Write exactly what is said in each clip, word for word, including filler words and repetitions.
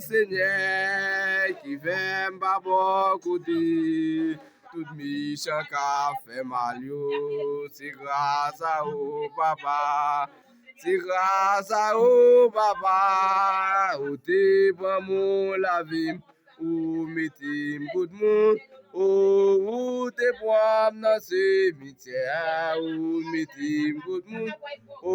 Senyè ki fè m pa bò kote tout mechan k ap fè mal yo. Se gras a ou, Papa. Se gras a ou, Papa. Ou te pran moun lavi m. Ou mete m kot moun. O, ou te pran m nan simityè a. Ou mete m kot moun. O,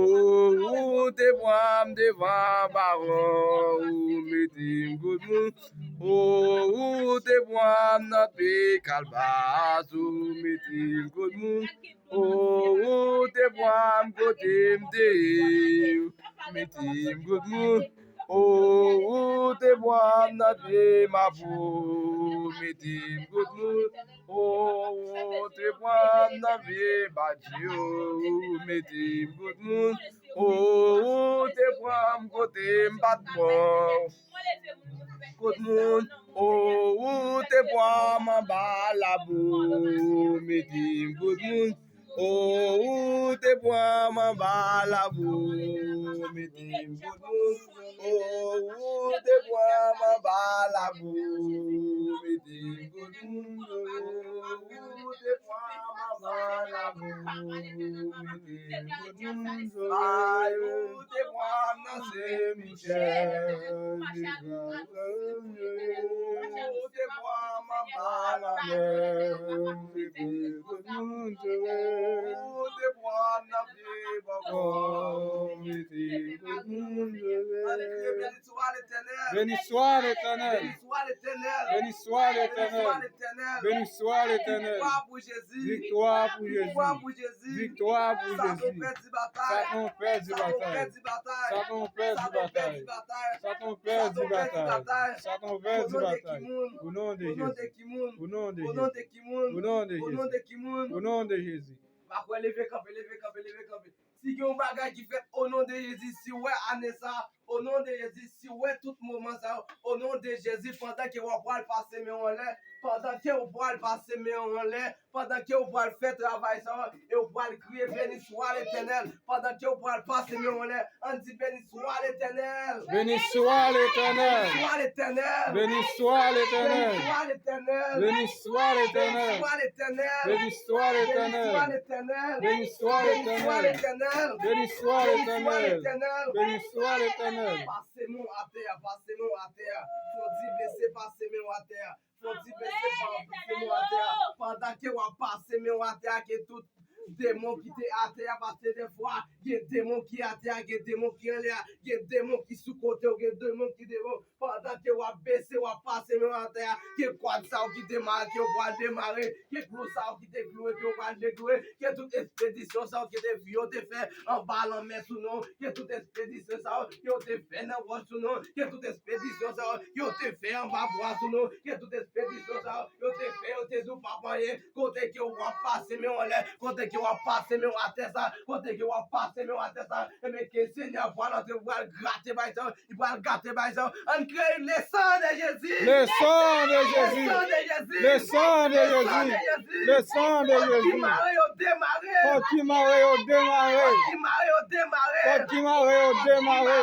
ou te pran m devan bawon. Ou mete m kot moun. O, ou te pran m nan pye kalbas. Ou mete m kot moun. O, ou te pran m kote m te ye. Mete m kot moun. O, ou te pran m nan pye mabou. Mete m kot moun. O, ou te pran m nan pye badji yo. Mete m kot moun. O, ou te pran m kote m pa t bon. Kot moun. O, ou te pran m anba labou. Mete m kot moun. O, ou te pran m anba labou. Mete m kot moun. O, ou te pran m anba labou. Mete m kot moun. O, ou te pran m anba labou. Mete m kot moun. Ay, ou te pran m nan semityè. Ou te pran m anba lanmè. Ou te pran m nan pye bòkò. Ou te pran m nan pye. Ann kriye, Béni soit l'Éternel. Béni soit l'Éternel. Béni soit l'Éternel. Béni soit l'Éternel. Béni soit l'Éternel. Victoire pour Jésus. Victoire pour Jésus. Victoire pour Jésus. Victoire pour Jésus. Satan pèdi batay. Satan pèdi batay. Satan pèdi batay. Satan pèdi batay. Satan pèdi batay. Satan pèdi batay. O non de Jezi. O non de Jezi. O non de Jezi. O non de Jezi. Leve kanpe, leve kanpe, leve kanpe. Si gen yon bagay ki fèt o non de Jezi, si w wè ane sa, o non de Jezi, si w wè tout moman sa yo, o non de Jezi, pandan ke w ap pral pase men w anlè, pandan ke w pral pase men w anlè, pandan ke w pral fè travay sa yo, e w pral kriye, Béni soit l'Éternel, pandan ke w pral pase men w anlè, ann di, Béni soit l'Éternel. Béni soit l'Éternel. Béni soit l'Éternel. Béni soit l'Éternel. Béni soit l'Éternel. Béni soit l'Éternel. Béni soit l'Éternel. Béni soit l'Éternel. Béni soit l'Éternel. Béni soit l'Éternel. Béni soit l'Éternel. Pase men w atè a, pase men w atè a. Fò di blese, pase men w atè a. Fò di blese, pase men w atè a. Pandan ke w ap pase men w atè a, ke tout demon ki te atè a, paske dèfwa, gen demon ki atè a, gen demon ki anlè a, gen demon ki sou kote w, gen demon ki devan w. Pandan ke w ap bese, w ap pase men w atè a, ke kòd sa yo ki te mare, ke yo pral demare, ke klou sa yo ki te kloure, ke yo pral dekloure, ke tout espedisyon sa yo ki te, yo te fè anba lanmè sou non, ke tout espedisyon sa yo, ke yo te fè nan wòch sou non, ke tout espedisyon sa yo, ke yo te fè anba bwa sou non, ke tout espedisyon sa yo, yo te fè, yo te di w pa p anyen, kote ke w ap pase men w anlè, kote ke w ap pase men w atè sa, kote ke w ap pase men w atè sa, ebyen ke Senyè a pral antre, pral grate bay sa yo, Li pral gate bay sa yo. Ann kriye, le sang de Jésus. Le sang de Jésus. Le sang de Jésus. Le sang de Jésus. Fòk ki mare yo demare. Fòk ki mare yo demare. Fòk ki mare yo demare. Fòk ki mare yo demare.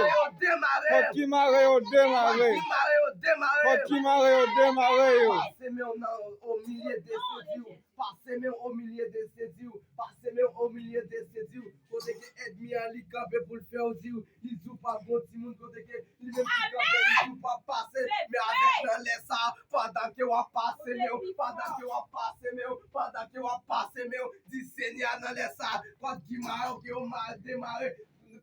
Fòk ki mare yo demare. Fòk ki mare yo demare. Pase men w nan, au milieu de séduire. Pase men w au milieu de séduire. Pase men w au milieu de séduire. Kote ke ènmi an li kanpe pou l fè w di, li di w p ap gon timoun, kote ke li menm ki kanpe, li di w p ap pase. Men avèk nan lè sa, pandan ke w ap pase men w, pandan ke w ap pase men w, pandan ke w ap pase men w, di Senyè a nan lè sa, kòd ki mare w, ke yo mal demare,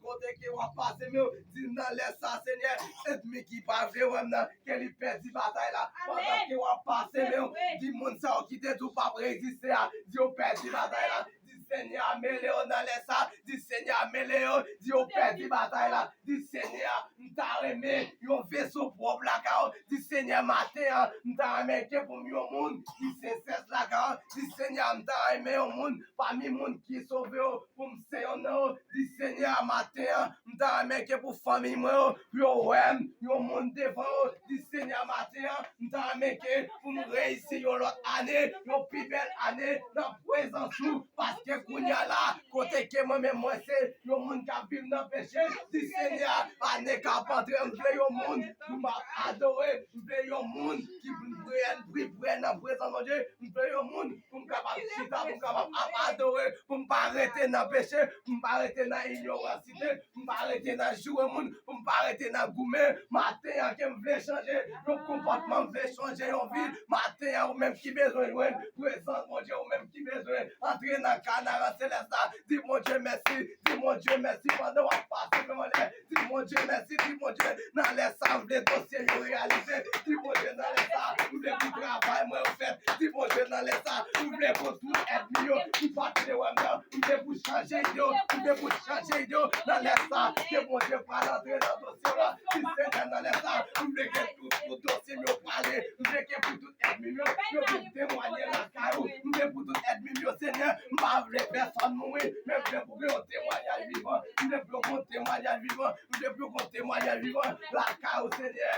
kote ke w ap pase men w, di nan lè sa, Senyè, ènmi ki pa vle wè m nan, ke li pèdi batay la. Pandan ke w ap pase men w, di moun sa yo ki te di w p ap reziste a, di yo pèdi batay la. Di Senyè a mele yo nan lè sa. Di Senyè a mele yo. Di yo pèdi batay la. Di Senyè a, m ta renmen yon veso pwòp lakay ou. Di Senyè maten an, m ta renmen ke pou m yon moun ki sensès lakay ou. Di Senyè a, m ta renmen yon moun pami moun ki sove yo, pou m se yonn nan yo. Di Senyè a maten an, m ta renmen ke pou fanmi mwen yo, pou yo wè m yon moun devan yo. Di Senyè a maten an, m Sa a menm ke pou m reyisi yon lòt ane, yon pi bèl ane nan prezans ou, paske kounye a la, kote ke mwen menm mwen se yon moun k ap viv nan peche, di Senyè a, ane k ap antre, m vle yon moun pou m ap adore, m vle yon moun ki priyè, pri priyè nan prezans Bondye, m vle yon moun pou m kapab chita, pou m kapab ap adore, pou m pa rete nan peche, pou m pa rete nan inyoransite, m pa rete nan joure moun, pou m pa rete nan goumen. Maten an ke m vle chanje yon konpòtman, m vle chanje yon vi. Maten an, ou menm ki bezwen jwenn prezans Bondye, ou menm ki bezwen antre nan kanaran selès la, di Bondye mèsi, di Bondye mèsi pandan w ap pase men anlè. Di Bondye mèsi, di Bondye nan lè sa, m vle dosye m yo reyalize. Di Bondye nan lè sa, m vle pou travay mwen yo fèt. Di Bondye nan lè sa, m vle pou tout ènmi yo ki pa t vle wè m nan, m vle pou chanje ide yo, m vle pou chanje ide yo nan lè sa, ke Bondye pral antre nan dosye w la. Di Senyè nan lè sa, m vle ke tout, tout dosye m yo pale, m vle ke pou tout ènmi m yo, yo vin temwaye lakay ou, m vle pou tout ènmi m yo, Senyè, m pa vle pèsòn mouri, men m vle pou gen yon temwayaj vivan, m vle pou yon temwayaj vivan, m vle pou yon temwayaj vivan lakay ou, Senyè.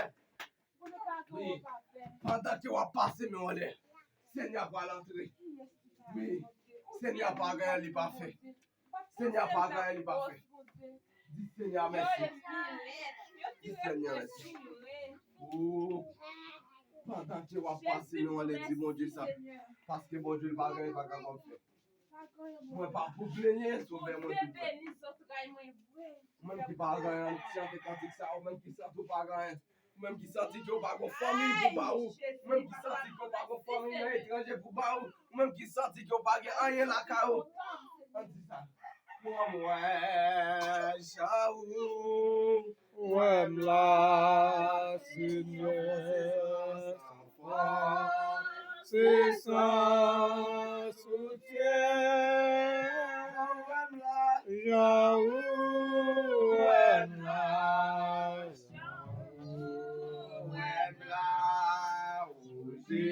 Wi. Pandan ke w ap pase men w anlè, Senyè a pral antre. Wi. Senyè a pa gen anyen li pa fè. Senyè a pa gen anyen li pa fè. Di Senyè a mèsi. Di Senyè a mèsi. O, pandan ke w ap pase men w anlè, di Bondye sa. Paske Bondye li pa gen anyen li pa kapab fè. Mwen pa pou plenyen, Sovè mwen tou prè. Ou menm ki pa gen anyen, chante kantik sa, ou menm ki santi w pa gen anyen. Ou menm ki santi ke w pa gen fanmi pou ba ou. Ou menm ki santi ke w pa gen fanmi nan etranje pou ba ou. Ou menm ki santi ke w pa gen anyen lakay ou. Ann di sa. Mwen, mwen, jan ou. Wè m la, Senyè, san fòs, se san soutyen. Jan ou wè m la, jan ou wè m la, o Jezi.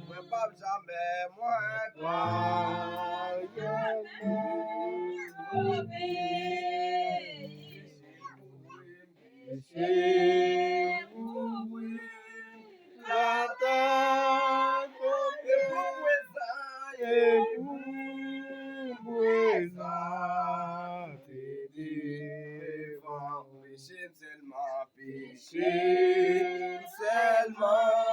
Mwen p ap jamè, mwen p ap jamè. Peche mouri, latè tonbe, e pou prezan, e pou prezan.